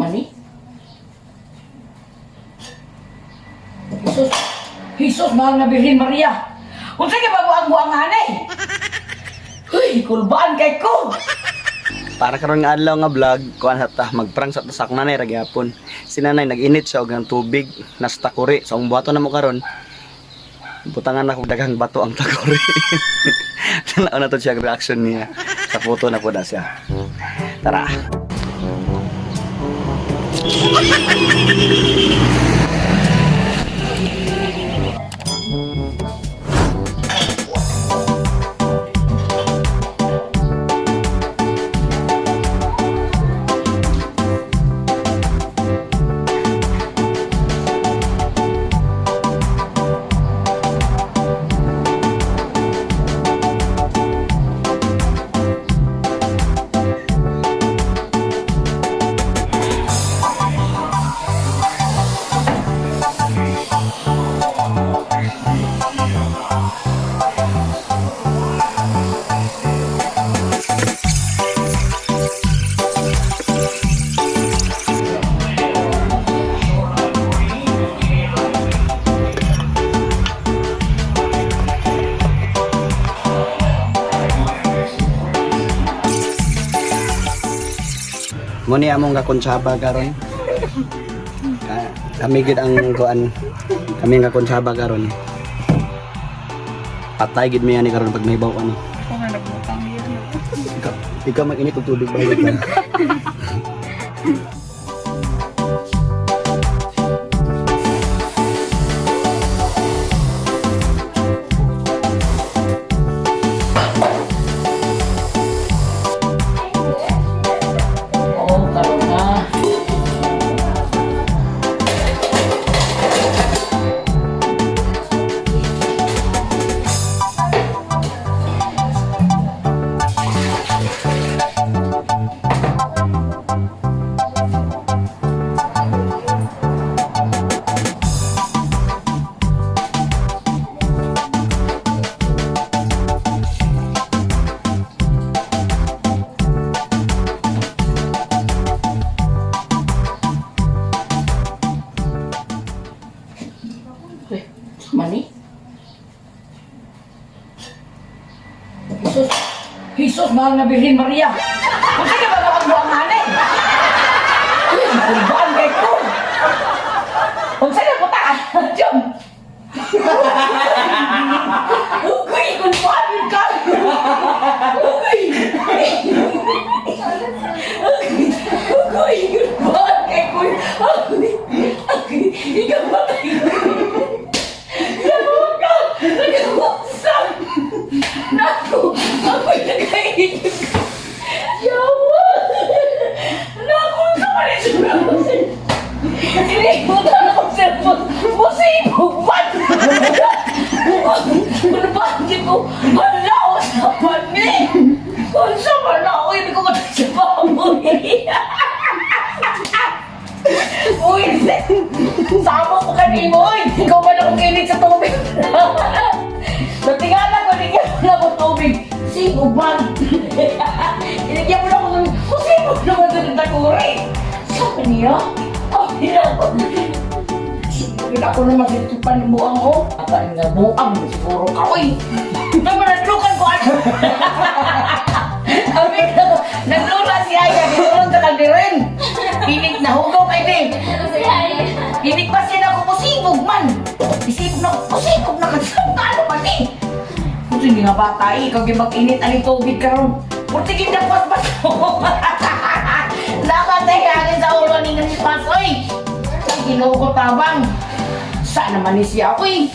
Mani? Jesus, Jesus, mahal na Birhen Maria. Unsa kay bago ang anay? Huy, kulbaan kay ko. Para karon nga adlaw nga vlog, kuan sa ta magprank sa ta sa akong nanay ra gyapon. Si nanay nag-init siya og ng tubig nas takuri. Sa so, buhaton na mo karon. Butangan ako daghang bato ang takuri. Tanaw na to siya ang reaction niya. Sa photo na po na siya. Tara. Mo ni among kakontsaba karon. Kami gid ang kuan. Kami ang kakontsaba karon. Patay gid mi ani karon pag may ani. Ako nga nagbutang yun. Ikaw mag-init og tubig ba ka? Oo, karon na. Uy, mani? Jesus, Jesus, mahal na Birhen Maria. Unsa kay bago ang anay? Uy, kulbaan kay ko. Unsa na puta? Jom. Uy, kulbaan ka. Uy. Uy, kulbaan kay ko. Uy, ikaw matay. Nagawa ka! Nagawasan! Naku! Ako'y nagkainit ka! Yawa! Naku! Sa manisura ko siya! Sinibutan ako cellphone! Musibog man! Ano ba? Hindi ko! Wala ko sa mani! Kung sa man ako, hindi ko kata sa baboy! Uy! Sama ko kanimo, oy! Ikaw man akong init sa tubig. Natingala ko, inigyan mo na ako tubig. Sibog man. Inigyan mo na ako tubig. Musibog naman sa takuri. Sabi niya, oh, ako. Sibog ako naman sa tupan ng buang ko. Ata nga buang, siguro ka, oy. Namanadlukan ko ano. Sabi ko, naglula si Aya, gitulong sa kalderin. Pinig na hugaw kay Bing. Inig pa siya na ako kusibog man. Isipog na kusibog na kasang talo man eh. Kung hindi nga bata eh, ikaw yung mag-init aning tubig karon. Purtigin na paspas mo. Nakatay hangin sa ulo ni nga si Pasoy. Ay, Ginoo ko tabang. Saan naman ni siya ako eh.